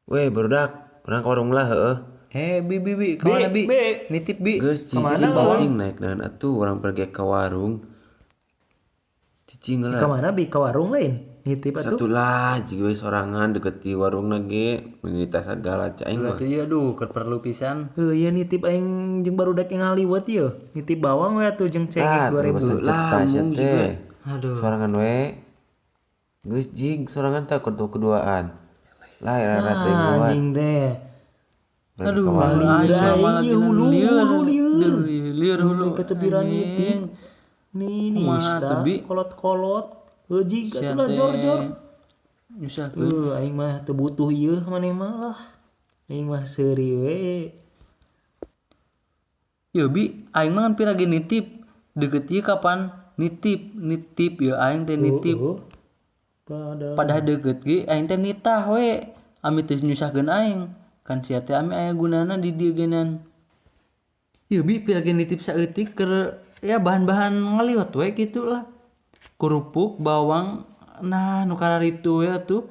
Weh barudak, urang ka warung lah heueuh. Eh, bi bi bi, kemana bi? Bi. Nitip bi. Geus cicing Kemana, cicing naik naon atuh urang pergi ke warung. Cicing Ka lah. mana bi ka warung lain? Nitip atuh. Satu lah jig we sorangan deket di warung ge nita sagala cai aing mah. Atuh ieu aduh keur perlu pisan. Heuh ieu nitip aing jeung barudak yang ngaliwet ieu. Nitip bawang we atuh jeung Ah, cengek 2000. lah mung teh. Aduh. Sorangan we. Geus jig sorangan teh kedua keduaan. Lah era teh Ah, gawat. anjing teh. Aduh, Lieur Aing malah aing hulu lieur, hulu lieur. Lieur hulu. Ketebiran nitip. Nih Kumaha nista tuh, Bi? kolot-kolot. Heuh jig atuh lah jor-jor. Nyusahkeun. Aing mah teu butuh ieu maneh mah lah. Aing mah seuri we. Yo bi, aing mah kan pira ge nitip. Deket ieu kapan nitip, nitip yo aing teh nitip. Heuh. Padahal Padahal deket ge aing teh nitah we. Ami teh nyusahkeun aing. Kan sia teh ami aya gunana di dieu genan. Yo bi, pira ge nitip saeutik keur ya bahan-bahan ngaliwet we kitu lah. Kerupuk, bawang, nah nu kararitu we atuh.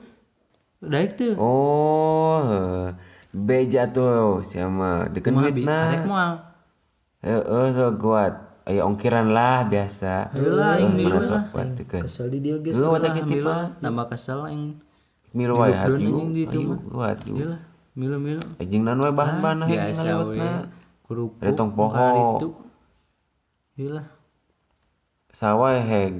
Daek teu. Oh, heuh. Beja tuh siapa deken Kumaha bi? duitna. Arek moal. Heeh, so kuat. Aya ongkiran lah biasa. Heula aing Heuh, milu mana lah. sok kuat teukeun. kesel di dieu geus. Heuh, watak nitip Milu mah. lah, tambah kesel aing. Milu wae Dilukdon hayu. anjing di itu Ayu mah. kuat yuk. Iyalah, milu-milu. Anjing naon we bahan-bahan hayang Biasa we. ngaliwetna. Kerupuk Ada tong nu poho. kararitu. Iyalah. Sawah heg.